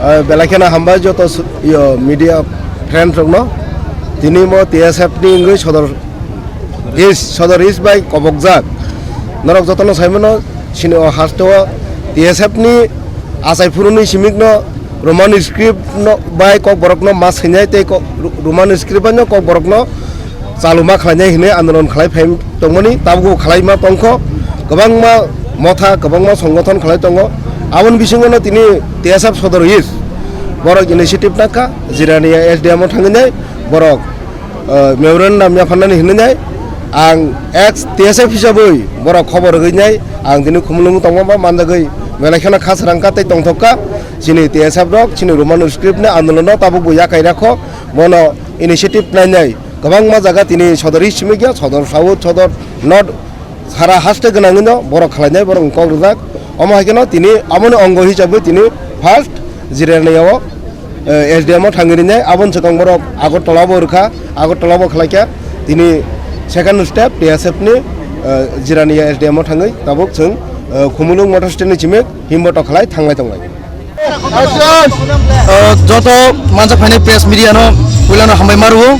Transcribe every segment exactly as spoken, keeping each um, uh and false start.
Ah, belai kheno hambai joto su-, yo, media friend rokno. Tini mo T S F ni wngwi Sodor East, Sodor East bai kobokjak. Norok jotono saimano, sini o haste o T S F ni achai phuruni simikno Roman script no bai kok borokno ma swinai tei kok Ro-, Roman script bai no kok borokno chaluma khlainai hinwi andolon khlai phai tongmani, tabukbo khlaima tongkho, kwbangma motha, kwbangma songothon khlai tongo. Aboni bisingo no tini T S F Sodor East borok initiative nakha, Jirania S D M o thangwi nai borok, eh, memorandum yapharnani hinwi nai. Ang ex T S F hisabwi borok khobor rwgwi nai, ang tini Khumulwng tongma ba manjagwi belai kheno kha srangkha tei tongthokka. Chini T S F rok chini Roman script ni andolon no tabukbo yakai rakho, bono initiative nainai. Kwbangma jaga tini Sodor East simi gya, Sodor South, Sodor North, sara haste gwnangwino borok khlainai, borok kok rwjak. Omo hai kheno tini amoni ongo hisabe tini first Jirania o, eh, S D M o thangwi rinai, aboni swkang borok Agartala bo rwkha, Agartala bo khlaikha. Tini second step T S F ni, eh, Jirania S D M o thangwi tabuk chwng, eh, Khumulwng Motor Stand ni simi himboto khlai thanglai tonglai. Ah, joto manjak phainai press media no puilano hambai maru.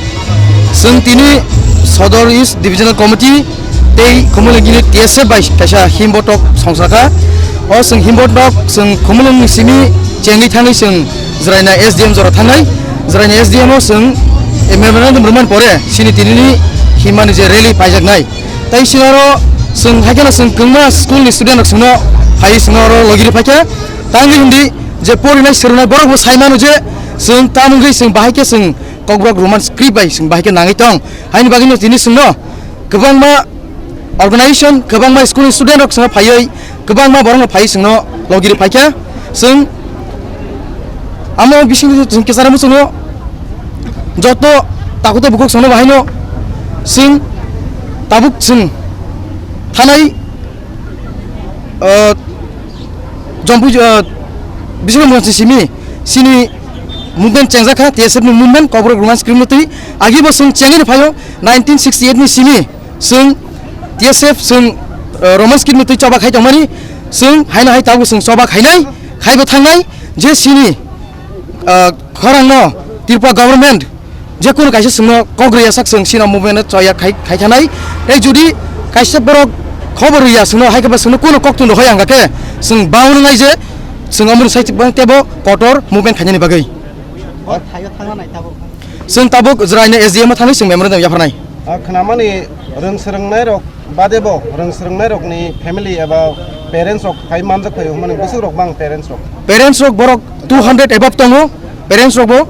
Chwng tini Sodor East Divisional Committee tei Khumulwng unit T S F bai kaisa himbotok songsakha. O chwng himbotok chwng Khumulwng ni simi chengwi thangwi chwng Jraina S D M jora thangnai. Jraina S D M o chwng memorandum rwmani pore chini tinini himmani je rally paijaknai. Tei chini oro chwng haikhe no chwng kwbangma school ni student rok chwngno phaiwi chwngno oro logi rw phaikha. Tangwi hindi je porinai swrwngnai borok bo sai mano je chwng tamungwi chwng bahai khe chwng Kokborok Roman script bai chwng bahai khe nangwi tong. Haini bagwi no tini chwngno kwbangma organization, kwbangma school ni student rok chwngno phaiwi kwbangma borok no phaiwi chwngno logi rw phaikha. Chwng amo bisingtwi chwng kwcharo muchungo joto takhuk tei bukhuk chwngno bahaino chwng tabuk chwng thanai, ah, Jompu, ah, bisingo mungsa simi, sini movement chengjak kha, T S F ni movement, Kokborok Roman script no twi. Agi bo chwng chengwi ni phaio, nineteen sixty eight ni simi, chwng T S F, chwng, ah, Roman script no twi choba khai tongmani, chwng haino hai tabuk chwng choba khainai, khaibo thangnai, je sini, ah, khorang no Tripura government, je kunu kaisa chwngno kok rwya sak chwng sino movement no choya khai, khai khanai. Tei jodi kaisa borok khobor rwya chwngno, hai khe ba chwngno kunu kok tun rw hoi ang khe chwng bang wngnai je chwng omo sai tebo kotor movement khainani bagwi. O thaio thangna nai tabuk. Chwng tabuk Jraina S D M o thangwi chwng memorandum yapharnai. Ah, khnamani rwng swrwngnairok bade bo, rwng swrwngnairokni family eba parents rok phai manjak phai hwnmani bwswkrok bang parents rok? Parents rok borok two hundred above tongo, parents rok bo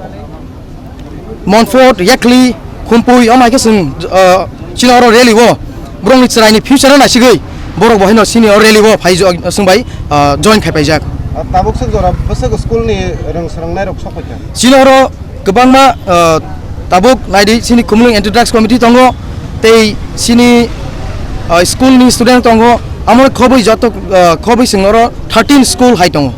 Monfort, Yakli, Khumpui, omo hai khe chwng, ah, chini oro rally o borokni chwraini future no naisigwi borok bo haino chini o rally o phai chwng bai, ah, join khai paijak. Ah, tabuk swk jora bwswk school ni rwng swrwngnairok sok phaikha? Chini oro kwbangma, ah, tabuk naidi chini Khumulwng Anti Drugs Committee tongo, tei chini, ah, school ni student tongo, amo khobwi joto, ah, khobwi chwng oro thirteen school hai tongo.